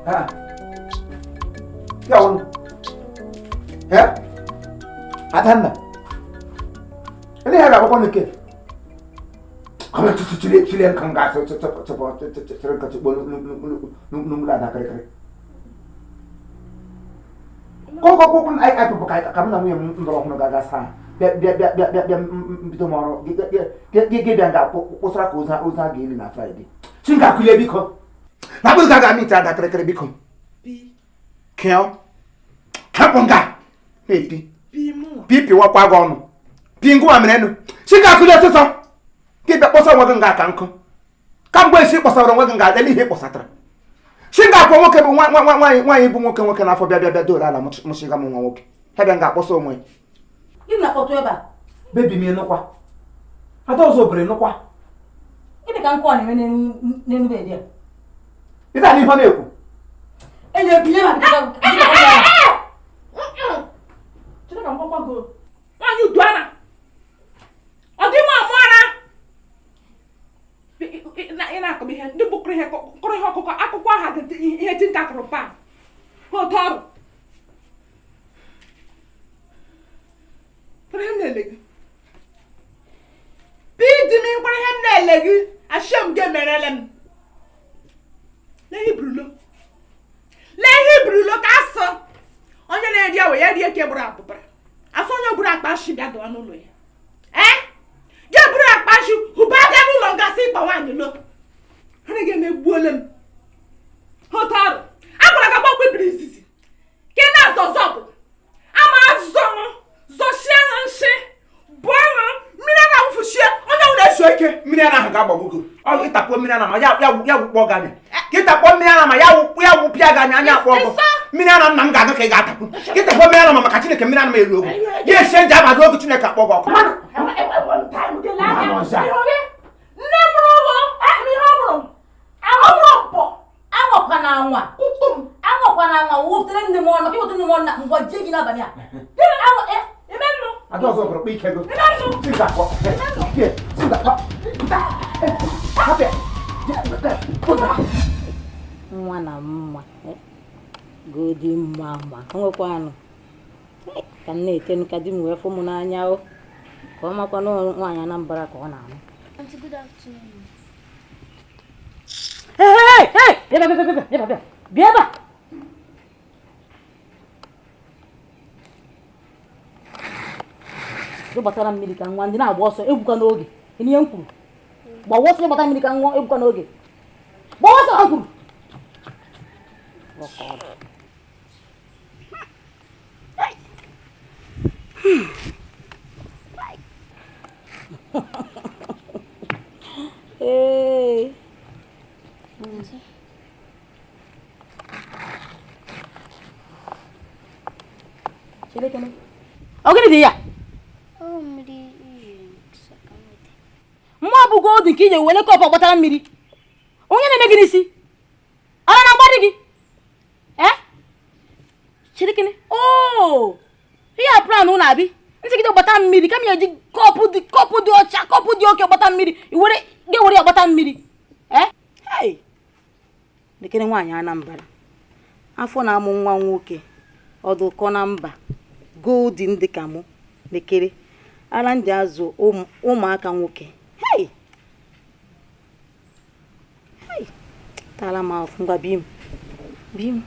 Ha. Ya wụnụ. Eh? Adanna. Ele ya ga-agbakwa n'ike. Kama chile chile nka nga chịrị nka chịkpọ n'ụlọ ada kịrịkịrị. Kọkọkọkọ anyị apụpụ ka m na nwunye m ndọrọ ọhụrụ ga-aga saa bịa bịa bịa bịa bịa bịa mbido m ọrụ gị bịa nga kpụsara ka ozu ozu a ga-eli na Fraịde. Chi nga akụlie biko. Na akpụrụ ka ga-amị ite ada kịrịkịrị biko. Kịọ. Hapụ nga. Na-epi. Pi pịwakwa gị ọnụ. Pi ngụwa mere enu. Chi nga akụlie ọsịsọ. Gị bịa kpọsa onwe gị nga ka nkụ. Kamgbe esi kpọsara onwe gị nga adịla ihe kpọsatara. Chi nga akpọ nwoke bụ nwa nwa nwaanyị nwaanyị bụ nwoke nwoke n'afọ bịa bịa bịa doro ala mụsịga m nwa nwoke. Ha bịa nga akpọsa onwe. Gịnị na-akpọtụ ebe a? Baby m nụkwa. Ada ọzọ obere nụkwa. Gịnị ka nkụ a na-eme n'elu bed a? Ịda n'ihe ọ na-ekwu. Enyi ebinye ma Chineke m gwakwa gị nwaanyị udu ara ọ dị nwa amụ ara ị na-akọ m ihe ndị bụ kụrụ ihe kụrụ ihe ọkụkọ akụkọ aha dị ihe dinta kụrụ pa ha otu ọrụ kwere ihe m na-ele gị di m kwere ihe m na-ele gị ashem gị emerele m lee ihe lee ihe iburulo ka asọ onye na-eri awa ya rie ke gburu abụbara asọ onye buru akpa nshi bịa dọwa n'ụlọ ya ee gị buru akpa nshi hụba bịa n'ụlọ gasị ịkpa nwaanyị lo ha na ga-emegbuole m hụta ọrụ a gwara gị agbakwa ibiri izizi ka ị na-azọ zọbụ ama azọ zọchie ha nshi bụọ ha mmiri a na-awụfuchie onye nwere Ezu ike mmiri ara ahụ ga-agbagbu gị. Ọ ịtapụ mmiri ara ma ya ya ya wụkpọ gị anya. Ka ịtapụ mmiri ara ma ya wụ ya wụpịa gị anya anya akpọ gị. Mmiri ara nna m ga-agụ ka ị ga-atapụ. Ka ịtapụ mmiri ara ma maka Chineke mmiri ara ma elu ogo. Ya esi nje abago oge Chineke akpọ gị ọkụ. Nne mụrụ ụlọ ihe ọ mụrụ ọ mụrụ mpọ Anwakwana anwa. Anwakwana anwa wụtere nne m ọnụ ka ịwụtere nne m ọnụ na ngwa jie gị n'abalị a. Anwa ime nnụ Ada ọzọ bụrụ kpa ike gị. Chi ga-akpọ. Chi ga-akpọ. Hapụ ya. Nwa na mma golden mama nwekwa anụ ka m na-etenu ka di m wee fụ m n'anya o ka ọ makwa na nwaanyị Anambra ka ọ na-anụ. Auntie, good afternoon. Hey, hey, bịa bịa bịa bịa bịa bịa bịa ebe a. Jee gbatara mmiri ka nwa ndị na-agba ọsọ egwukwa n'oge ihe m kwuru gbawa ọsọ gbata mmiri ka nwa egwukwa n'oge gbawa ọsọ ha kwuru. Ee. Chineke ọ gịnị dị ya? Mma bụ golden ka ị na-ewere kọpụ gbatara mmiri. Onye na-eme gị n'isi? Ara na-agba di gị? Eh? Chineke oo ihe a plan ụlọ abi ntị gị gbata mmiri kama ya eji kọpụ dị kọpụ dị ọcha kọpụ dị oke gbata mmiri i were gị were ya gbata mmiri. Eh? Hey! Lekere nwaanyị Anambra afọ na-amụ nwa nwoke ọdụkọ na mba golden dị ka mụ lekere ara ndị azụ ụmụaka nwoke. Hey! Hey! Tala m afụ ngwa bi m bi m.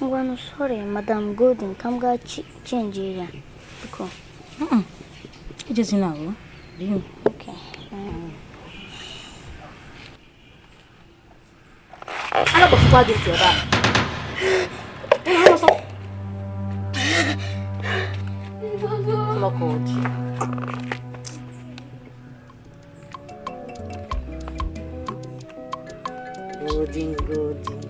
Ngwanụ, sorry, Madam Golden, ka m gaa change ya. Biko. Ejezina o bi m. Okay. Ana kpọchikwa gị ntị ebe a. Ọsọ. Lọkọt. Golden golden.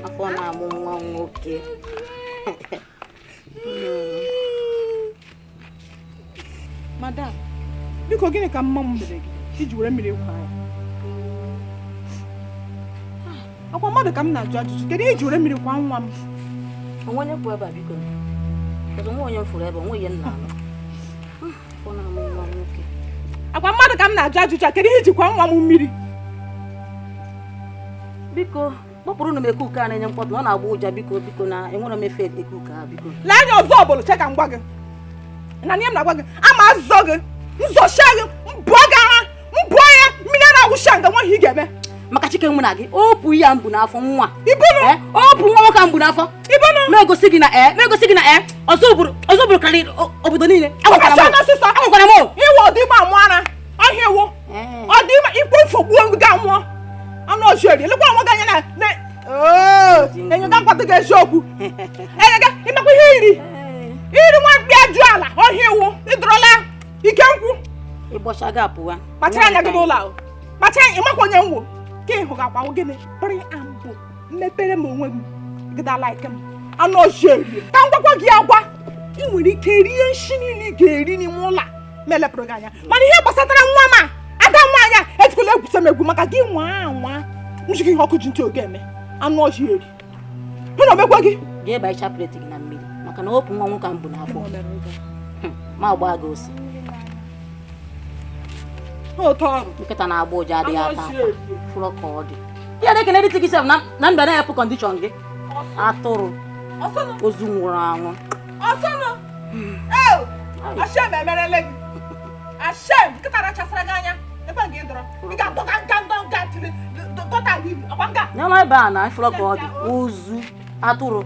Afọ na-amụ nwa nwoke. Madam, biko gịnị ka mma m mere gị iji were mmiri kwa ya? Akwa mmadụ ka m na-ajụ ajụjụ, kedu ihe iji were mmiri kwa nwa m? Onwe onye kwụ ebe a biko. Ọzọ nwa onye m fụrụ ebe onwe ihe m na-anụ. Afọ na-amụ nwa nwoke. Akwa mmadụ ka m na-ajụ ajụjụ a, kedu ihe iji kwa nwa m mmiri? Biko kpọpụrụ m ekuke a na-enye mkpọtụ, ọ na-agba ụja. Biko, biko, na enwere m efe ekuke a, biko. Lee anya ọzọ ọbụla, che ka m gwa gị na ihe m na-agwa gị, ama azọ gị nzọchia gị, mbụọ gị ara mbụọ ya mmiri ara awụcha nga nwa ihe ị ga-eme. Maka chike mụ na gị opụ ya mbụ n'afọ nwa. Ibunu. Opụ nwa nwoke a mbụ n'afọ. Ibunu. Ma egosi gị na ma egosi gị na ọzọ bụrụ, ọzọ bụrụ karịrị obodo niile. Agwakwara m. Ọkacha n'ọsịsọ. Agwakwara m o. Iwe ọdịgba amụ ara ọhịa iwu ọdịgba ikwu mfogbuo gị anwụọ anụ ọjọọ eri elekwa onwe gị anya na enyoga nkwado gị eziokwu enyoga ịmakwa ihe iri iri nwa mkpi ajụ ala ọhịa iwu ịdọrọla ike nkwụ. Ịgbọcha gị apụwa. Kpachara anya gị n'ụlọ ahụ, kpachara anya, ịmakwa onye nwụ ka ịhụ gakwa gịnị pịrị ambụ mmepere m onwe m gịda like m anụ ọjọọ eri ka m gwakwa gị agwa. Ị nwere ike rie nshi niile ị ga-eri n'ime ụlọ a ma elepụrụ gị anya, mana ihe gbasatara nwa m a, ada nwaanyị a, ejikwala egwusa m egwu maka gị nwa anwa m ji gị ihe ọkụ ji ntị oge eme anụ ọjọọ eri hụ na omekwa gị. Jee baịcha plate gị na mmiri maka na opụ nwa nwoke a mbụ n'afọ ma gbaa gị ose. Ụtọ ọrụ. Nkịta na-agba ụja adịghị ata Anụ akwa. ọjọọ eri. Fụrọ ka ọ dị ya na-ekene dị gị sef na mba na-epụ condition gị atụrụ. Ọsọnụ. Ozu nwụrụ anwụ. Ọsọnụ eo ashem emerele gị ashem nkịta rachasịra gị anya ebe a gị dọrọ ị ga-adọga nga nga nga tiri gọta gị ọkwa nga. Nyama ebe a na ifụrọ ka ọ dị ozu atụrụ.